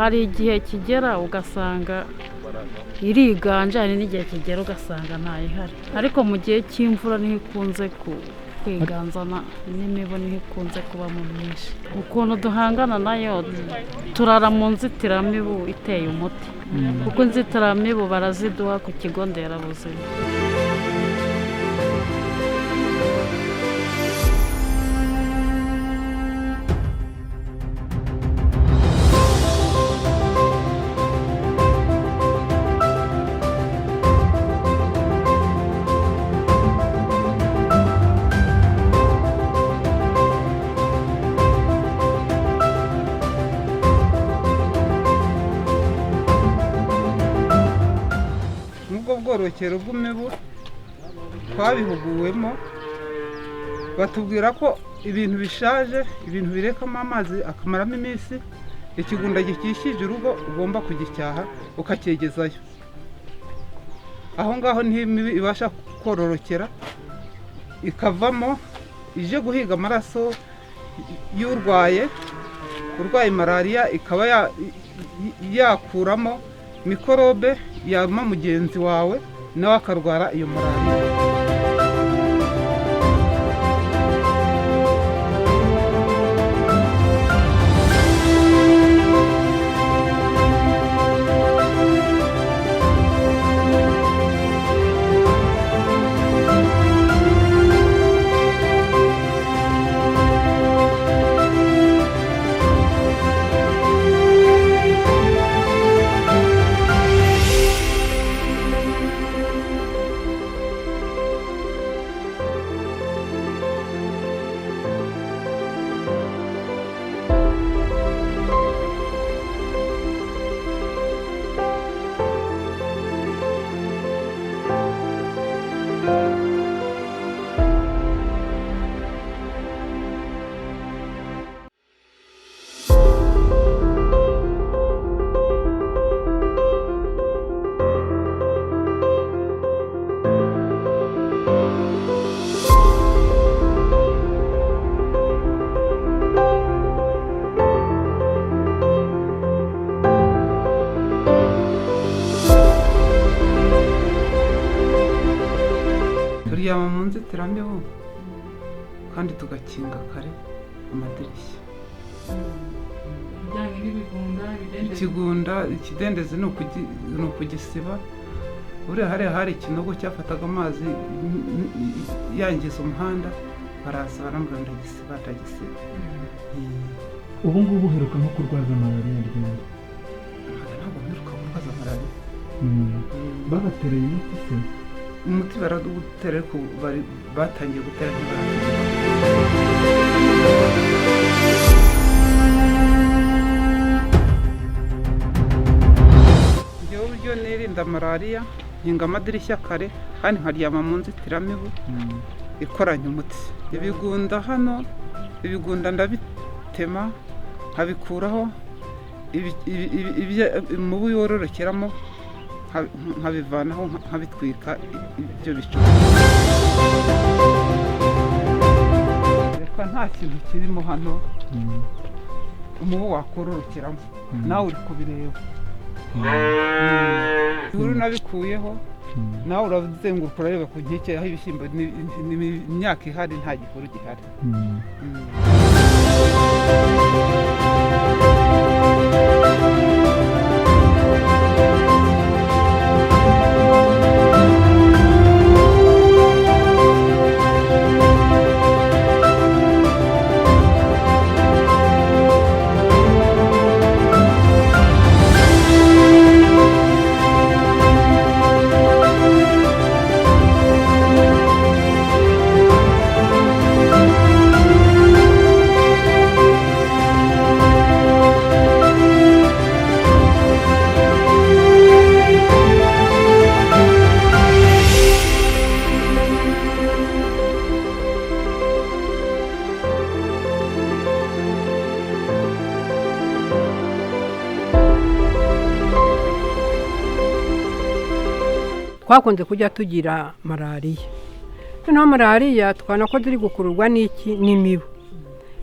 Hari igihe kigera ugasanga iriganje, hari n'igihe kigera ugasanga ntayihari, ariko mu gihe cy'imvura niho ikunze kwiganza, n'imibu niho ikunze kubamo myinshi. Ukuntu duhangana nayo, turara mu nzitiramibu iteye umuti, kuko inzitiramibu baraziduha ku kigo nderabuzima. N'ubwo bwororokero bw'imibu twabihuguwemo, batubwira ko ibintu bishaje, ibintu birekamo amazi akamaramo iminsi, ikigunda gikikije urugo ugomba kugicyaha ukacyegezayo. Aho ngaho niho imibu ibasha kororokera, ikavamo ije guhiga amaraso y'urwaye, urwaye malariya, ikaba yakuramo mikorobe yaruma mugenzi wawe, nawe akarwara iyo malariya. Turyama mu nzitiramibu kandi tugakinga kare amadirishya. Ibijyanye n'ibigunda, ibidendezi? Ikigunda, ikidendezi ni ukugisiba. Buriya hariya hari ikinogo cyafataga amazi yangiza umuhanda, baraza barambwira, ndagisiba, ndagisiba. Ubu ngubu uheruka nko kurwaza malariya ryari? Ntabwo mperuka kurwaza malariya. Babatereye imiti se? Umuti baradutera, ariko batangiye gutera ntibaratera. Njyewe uburyo nirinda malariya, nkinga amadirishya kare kandi nkaryama mu nzitiramibu ikoranye umuti. Ibigunda hano, ibigunda ndabitema nkabikuraho, imibu yororokeramo nkabivanaho, nkabitwika ibyo bicu. Reka, nta kintu kirimo hano umubu wakororokeramo, nawe uri kubireba. Ibihuru nabikuyeho, nawe urazenguruka urareba ku nkike aho ibishyimbo imyaka ihari, nta gihuru gihari. Twakunze kujya tugira malariya, noneho malariya tukabona ko ziri gukururwa n'iki? N'imibu.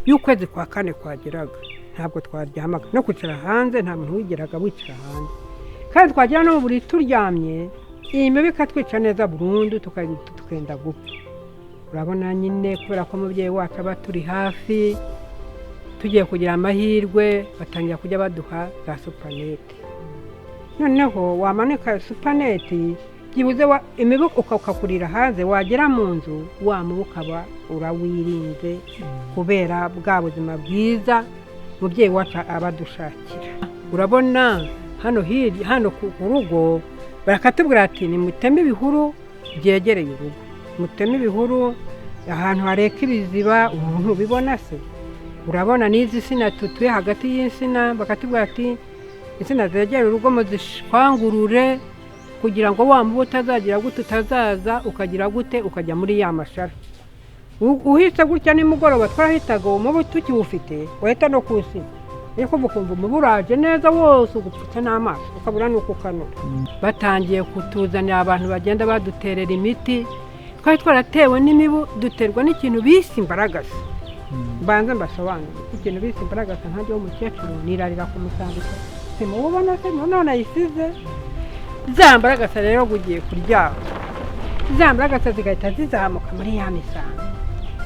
Iyo ukwezi kwa kane kwageraga Ntabwo twaryamaga no kwicara hanze, nta muntu wigeraga wicara hanze. Kandi twagera no mu buriri turyamye, iyi mibu ikatwica neza burundu, tukenda gupfa. Urabona nyine kubera ko umubyeyi wacu aba turi hafi, tugiye kugira amahirwe batangira kujya baduha za supanete. Noneho wamanika supaneti byibuze imibu ukakurira hanze, wagera mu nzu wa mubu ukaba urawirinze kubera bwa buzima bwiza umubyeyi wacu aba adushakira. Urabona hano hirya hano ku rugo barakatubwira ati nimuteme ibihuru byegereye urugo, muteme ibihuru ahantu hareka ibiziba, ubu ntubibona se? Urabona n'izi nsina tutuye hagati y'insina, bakatubwira ati insina zegereye urugo muzishwangurure kugira ngo wa mubu utazagira gute, utazaza ukagira gute ukajya muri ya mashara. Uhise gutya nimugoroba twarahitaga uwo mubu tukiwufite wahita no ku nsina, ariko ukumva umubu uraje neza wose ugupfutse n'amaso ukabura n'uko ukanura. Batangiye kutuzanira abantu bagenda baduterera imiti, twari twaratewe n'imibu duterwa n'ikintu bise imbaragasa. Mbanze mbasobanurire ikintu bise imbaragasa. Nkanjye w'umukecuru nirarira ku musambi, simuwubona se none ayisize za mbaragasa. Rero ugiye kuryama, za mbaragasa zigahita zizamuka muri ya misambi,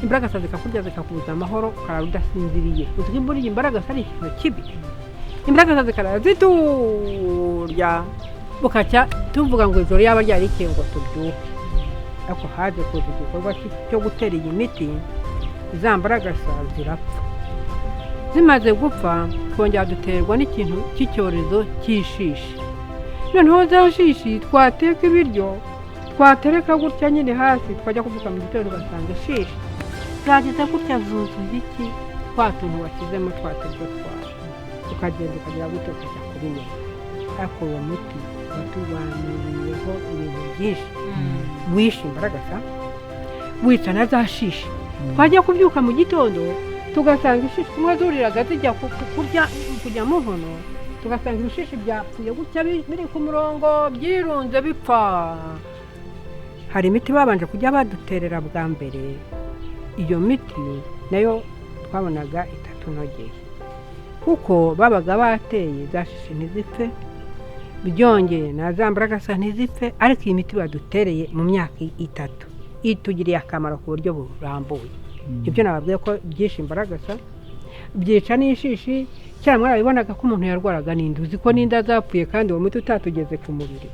imbaragasa zikakurya zikakubuza amahoro, ukarara udasinziriye. Uzi ko buriya imbaragasa ari ikintu kibi, imbaragasa zikarara ziturya, bukacya tuvuga ngo ijoro yaba ryarikiye ngo tubyuke. Ariko haje kuza igikorwa cyo gutera iyi miti, za mbaragasa zirapfa. Zimaze gupfa twongera duterwa n'ikintu cy'icyorezo cy'ishishi. Noneho za shishi twateka ibiryo twatereka gutya nyine hasi, twajya kuvuka mu gitondo ugasanga ishishi zageze gutya zuzuye iki twa tuntu washyizemo twa turyo twawe, ukagenda ukagira gutya ukajya kubimena. Ariko uwo muti watubanuriyeho ibintu byinshi, wishe imbaragasa, wica na za shishi. Twajya kubyuka mu gitondo tugasanga ishishi kumwe zuriraga zijya kurya kujya mu nkono, tugasanga ibishishi byapfuye gutya biri ku murongo byirunze bipfa. Hari imiti babanje kujya baduterera bwa mbere, iyo miti nayo twabonaga itatunogeye kuko babaga bateye za shishi ntizipfe, byongeye na za mbaragasa ntizipfe. Ariko iyi miti badutereye mu myaka 3 itugiriye akamaro ku buryo burambuye. Ibyo nababwiye ko byishe imbaragasa, byica n'ishishi. Cyangwa mwarabibonaga ko umuntu yarwaraga n'inda, uzi ko n'inda zapfuye kandi uwo muti utatugeze ku mubiri.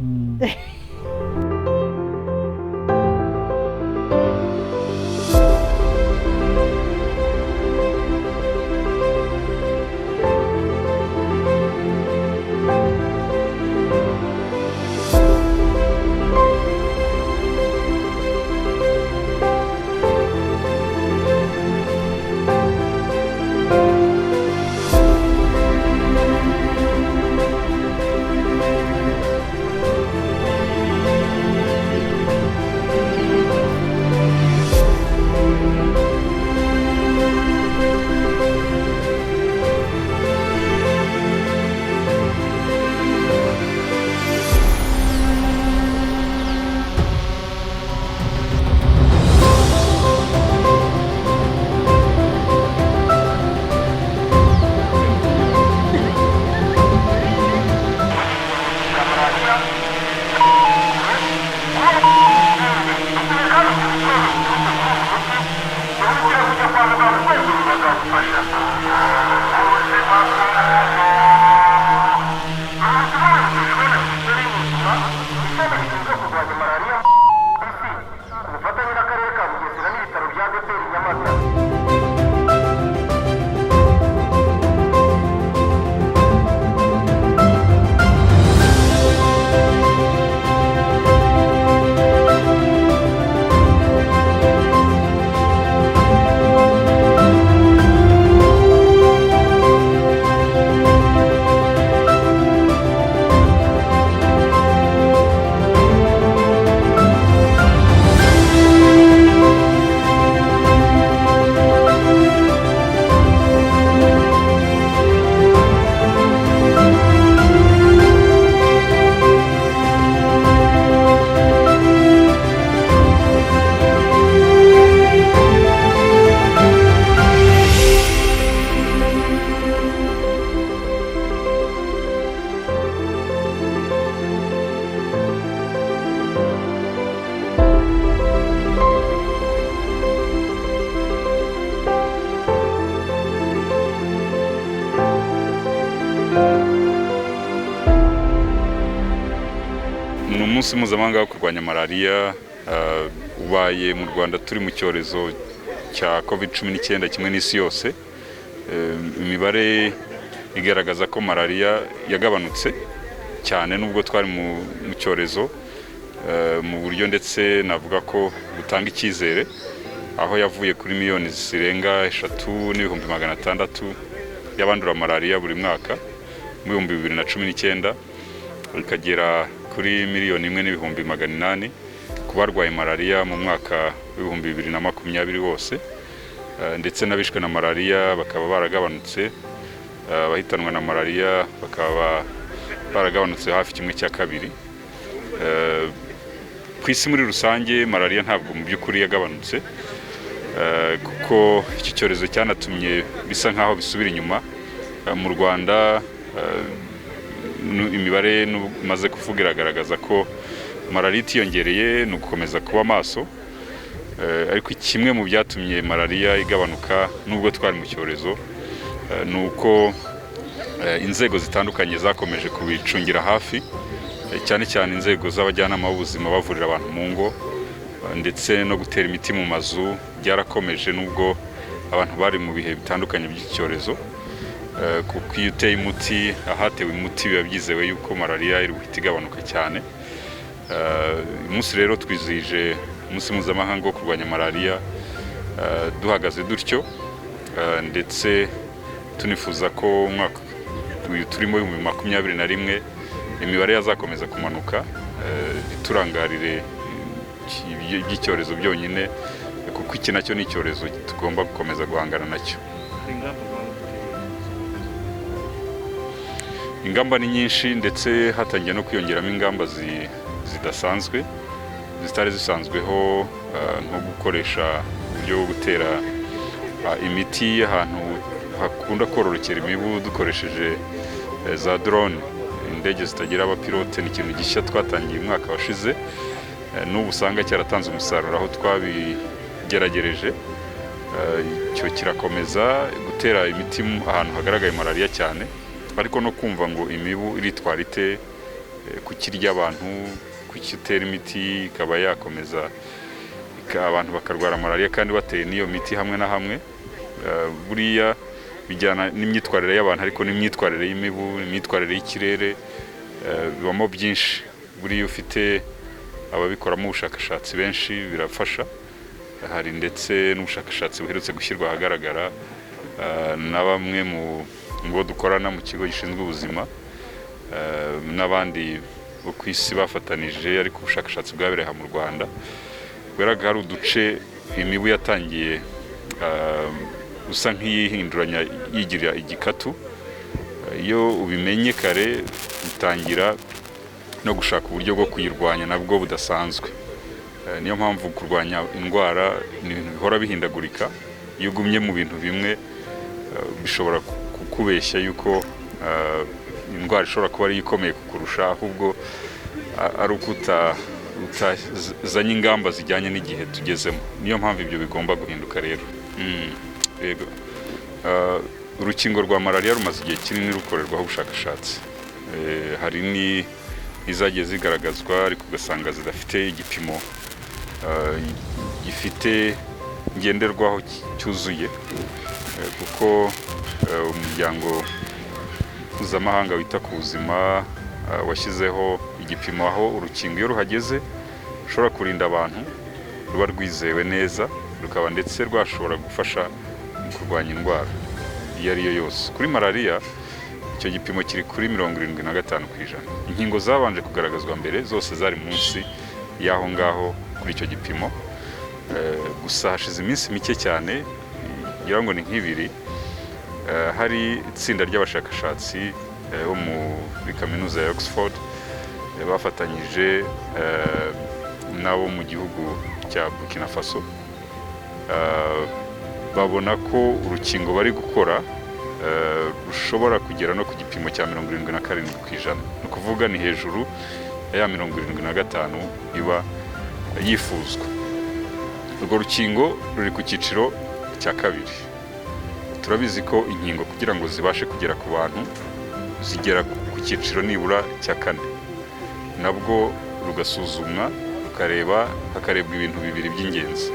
Ni umunsi mpuzamahanga wo kurwanya malariya, ubaye mu Rwanda turi mu cyorezo cya COVID-19 kimwe n'isi yose. Imibare igaragaza ko malariya yagabanutse cyane nubwo twari mu cyorezo, mu buryo ndetse navuga ko butanga icyizere, aho yavuye kuri miliyoni zirenga 3,600,000 y'abandura malariya buri mwaka mu 2019, ikagera kuri 1,800,000 ku barwaye malariya mu mwaka w'2020 wose, ndetse n'abishwe na malariya bakaba baragabanutse, abahitanwa na malariya bakaba baragabanutse hafi 2/3. Ku isi muri rusange malariya ntabwo mu by'ukuri yagabanutse, kuko iki cyorezo cyanatumye bisa nk'aho bisubira inyuma. Mu Rwanda imibare imaze kuvuga iragaragaza ko malariya itiyongereye, ni ugukomeza kuba maso. Ariko kimwe mu byatumye malariya igabanuka nubwo twari mu cyorezo, ni uko inzego zitandukanye zakomeje kubicungira hafi, cyane cyane inzego z'abajyanama b'ubuzima bavurira abantu mu ngo, ndetse no gutera imiti mu mazu byarakomeje nubwo abantu bari mu bihe bitandukanye by'iki cyorezo, kuko iyo uteye umuti ahatewe umuti biba byizewe yuko malariya iri buhite igabanuka cyane. Uyu munsi rero twizihije umunsi mpuzamahanga wo kurwanya malariya, duhagaze dutyo, ndetse tunifuza ko umwaka uyu turimo 2021 imibare yazakomeza kumanuka, ntiturangarire iby'icyorezo byonyine, kuko iki nacyo ni icyorezo tugomba gukomeza guhangana nacyo. Ingamba ni nyinshi, ndetse hatangiye no kwiyongeramo ingamba zidasanzwe zitari zisanzweho, nko gukoresha uburyo bwo gutera imiti ahantu hakunda kororokera imibu dukoresheje za drone, indege zitagira abapilote. Ni ikintu gishya twatangiye umwaka washize, n'ubu usanga cyaratanze umusaruro aho twabigeragereje. Icyo kirakomeza gutera imiti ahantu hagaragaye malariya cyane, ariko no kumva ngo imibu iritwara ite, kukirya abantu, kukitera imiti ikaba yakomeza abantu bakarwara malariya kandi bateye n'iyo miti hamwe na hamwe. Buriya bijyana n'imyitwarire y'abantu, ariko n'imyitwarire y'imibu, imyitwarire y'ikirere, bibamo byinshi. Buriya ufite ababikoramo ubushakashatsi benshi birafasha. Hari ndetse n'ubushakashatsi buherutse gushyirwa ahagaragara na bamwe mu bo dukorana mu kigo gishinzwe ubuzima, n'abandi bo ku isi bafatanije, ariko ubushakashatsi bwabereye aha mu Rwanda bugaragara hari uduce imibu yatangiye usa nk'iyihinduranya yigira igikatu. Iyo ubimenye kare utangira no gushaka uburyo bwo kuyirwanya nabwo budasanzwe. Niyo mpamvu kurwanya indwara ni ibintu bihora bihindagurika. Iyo ugumye mu bintu bimwe bishobora kukubeshya yuko indwara ishobora kuba ari ikomeye kukurusha, ahubwo ari uko utazanye ingamba zijyanye n'igihe tugezemo. Niyo mpamvu ibyo bigomba guhinduka rero. Yego. Urukingo rwa malariya rumaze igihe kinini rukorerwaho ubushakashatsi. Hari n'izagiye zigaragazwa ariko ugasanga zidafite igipimo gifite ngenderwaho cyuzuye, kuko umuryango mpuzamahanga wita ku buzima washyizeho igipimo aho urukingo iyo ruhageze rushobora kurinda abantu, ruba rwizewe neza, rukaba ndetse rwashobora gufasha mu kurwanya indwara iyo ari yo yose. Kuri malariya icyo gipimo kiri kuri 75%. Inkingo zabanje kugaragazwa mbere zose zari munsi y'aho ngaho kuri icyo gipimo. Gusa hashize iminsi mike cyane, ngira ngo ni nk'ibiri, hari itsinda ry'abashakashatsi bo muri kaminuza ya Oxford, bafatanyije n'abo mu gihugu cya Burkina Faso, babona ko urukingo bari gukora rushobora kugera no ku gipimo cya 77%. Ni ukuvuga ni hejuru ya 75 iba yifuzwa. Urwo rukingo ruri ku cyiciro cya kabiri. Turabizi ko inkingo kugira ngo zibashe kugera ku bantu zigera ku cyiciro nibura cya kane, nabwo Rugasuzumwa, rukareba, hakarebwa ibintu bibiri by'ingenzi: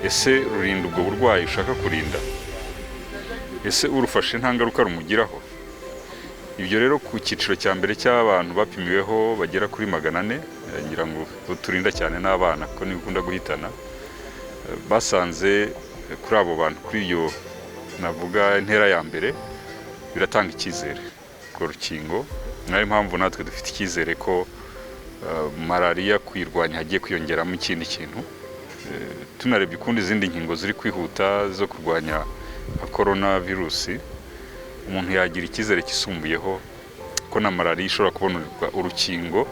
ese rurinda ubwo burwayi ushaka kurinda? Ese urufashe nta ngaruka rumugiraho? Ibyo rero, ku cyiciro cya mbere cy'abantu bapimiweho bagera kuri 400, ngira ngo turinda cyane n'abana kuko nibo ikunda guhitana, basanze kuri abo bantu, kuri iyo navuga intera ya mbere, biratanga icyizere urwo rukingo. Nayo mpamvu natwe dufite icyizere ko malariya kuyirwanya hagiye kwiyongeramo ikindi kintu. Tunarebye ukundi izindi nkingo ziri kwihuta zo kurwanya nka korona virusi, umuntu yagira icyizere kisumbuyeho ko na malariya ishobora kubonerwa urukingo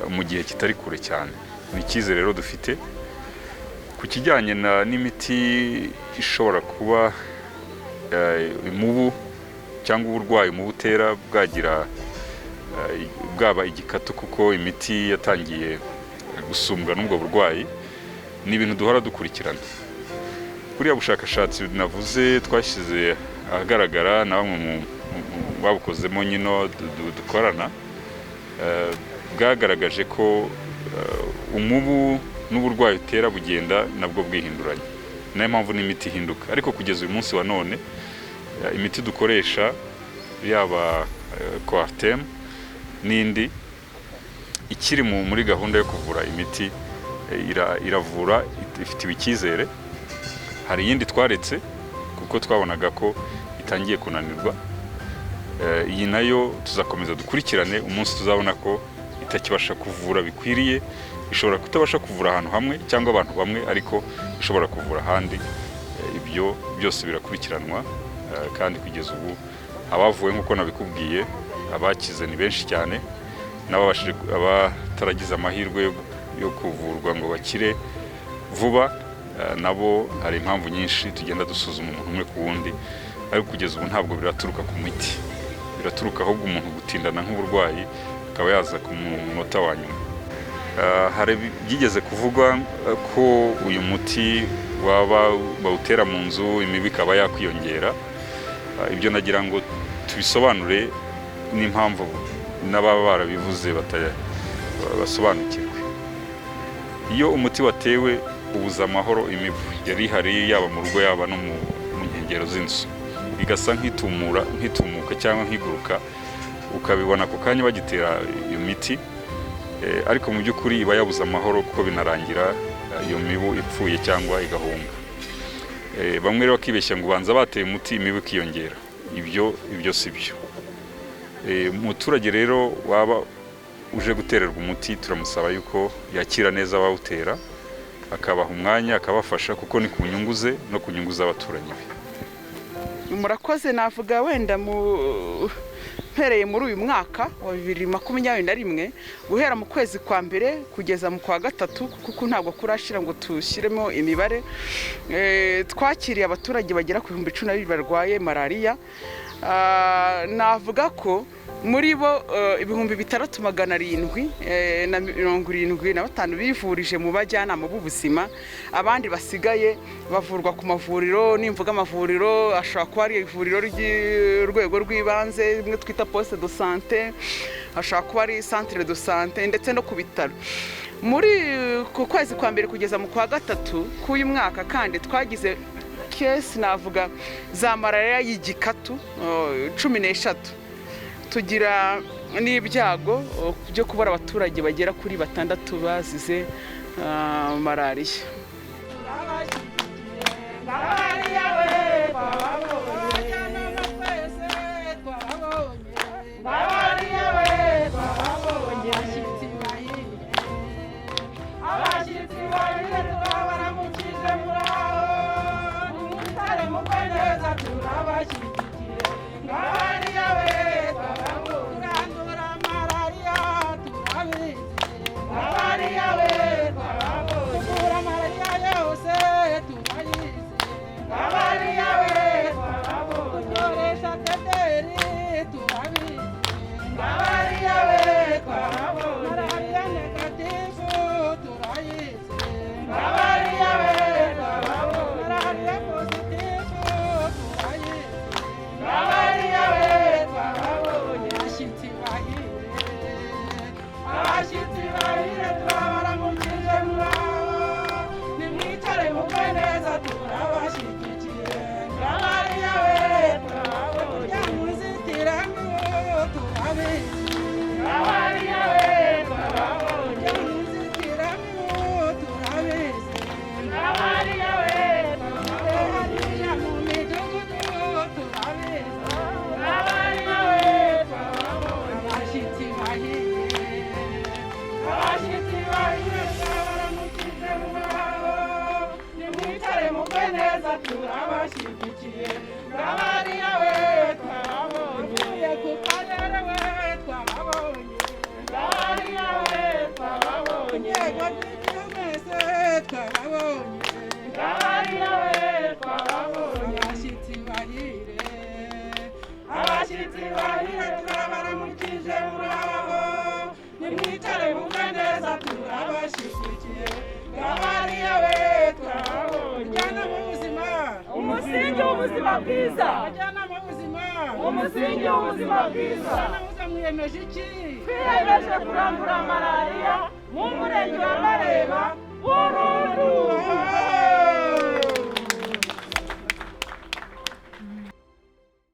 mu gihe kitari kure cyane. Ni icyizere rero dufite. Ku kijyanye n'imiti ishobora kuba imubu cyangwa uburwayi umubu utera bwagira bwaba igikatu, kuko imiti yatangiye gusumbwa n'ubwo burwayi, ni ibintu duhora dukurikirana. Buriya bushakashatsi navuze twashyize ahagaragara na bamwe mu babukozemo nyino dukorana, bwagaragaje ko umubu n'uburwayi utera bugenda nabwo bwihinduranya, niyo mpamvu n'imiti ihinduka. Ariko kugeza uyu munsi wa none, imiti dukoresha, yaba Coartem n'indi ikiri muri gahunda yo kuvura, imiti iravura, ifitiwe icyizere. Hari iyindi twaretse kuko twabonaga ko itangiye kunanirwa. Iyi nayo tuzakomeza dukurikirane. Umunsi tuzabona ko itakibasha kuvura bikwiriye, ishobora kutabasha kuvura ahantu hamwe cyangwa abantu bamwe, ariko ishobora kuvura ahandi. Ibyo byose birakurikiranwa, kandi kugeza ubu abavuwe, nk'uko nabikubwiye, abakize ni benshi cyane, n'ababashije, abataragize amahirwe yo kuvurwa ngo bakire vuba, nabo hari impamvu nyinshi tugenda dusuzuma umuntu umwe ku wundi. Ariko kugeza ubu ntabwo biraturuka ku miti, biraturuka ahubwo umuntu gutindana nk'uburwayi, akaba yaza ku munota wa nyuma. Hari byigeze kuvugwa ko uyu muti waba bawutera mu nzu, imibu ikaba yakwiyongera. Ibyo nagira ngo tubisobanure n'impamvu n'ababa barabivuze basobanukirwe. Iyo umuti watewe, ubuza amahoro imibu yari ihari, yaba mu rugo, yaba no mu nkengero z'inzu, igasa nk'itumura, nk'itumuka cyangwa nk'iguruka, ukabibona ako kanya bagitera iyo miti. Ariko mu by'ukuri iba yabuze amahoro, kuko binarangira iyo mibu ipfuye cyangwa igahunga. Bamwe rero bakibeshya ngo ubanza bateye umuti imibu ikiyongera. Ibyo si byo. Umuturage rero waba uje gutererwa umuti, turamusaba yuko yakira neza abawutera, akabaha umwanya, akabafasha, kuko ni ku nyungu ze no ku nyungu z'abaturanyi be. Murakoze. Navuga wenda mu mpereye muri uyu mwaka wa 2021, guhera mu kwezi kwa mbere kugeza mu kwa gatatu, kuko ntabwo kurashira ngo tushyiremo imibare, twakiriye abaturage bagera ku 12,000 barwaye malariya. Navuga ko muri bo 6775 bivurije mu bajyanama b'ubuzima, abandi basigaye bavurwa ku mavuriro. Nimvuga amavuriro, ashobora kuba ari ivuriro ry'urwego rw'ibanze, rimwe twita poste de santé, ashobora kuba ari centre de santé, ndetse no ku bitaro. Muri ku kwezi kwa mbere kugeza mu kwa gatatu k'uyu mwaka kandi twagize case, navuga, za malariya y'igikatu 13, tugira n'ibyago byo kubura abaturage bagera kuri batandatu bazize malariya. Rwego rw'igihugu mwese twababonye. Gabariya we, twababonye. Abashyitsi bahire, abashyitsi bahire, turabaramukije. Muraho? Nimwicare mumve neza, turabashyigikiye. Gabariya we, twababonye. Njyanama w'ubuzima, Umusingi w'ubuzima bwiza. Abajyanama b'ubuzima, Umusingi w'ubuzima bwiza. Abajyanama b'ubuzima, mwiyemeje iki? Twiyemeje kurandura malariya mu murenge wa Mareba.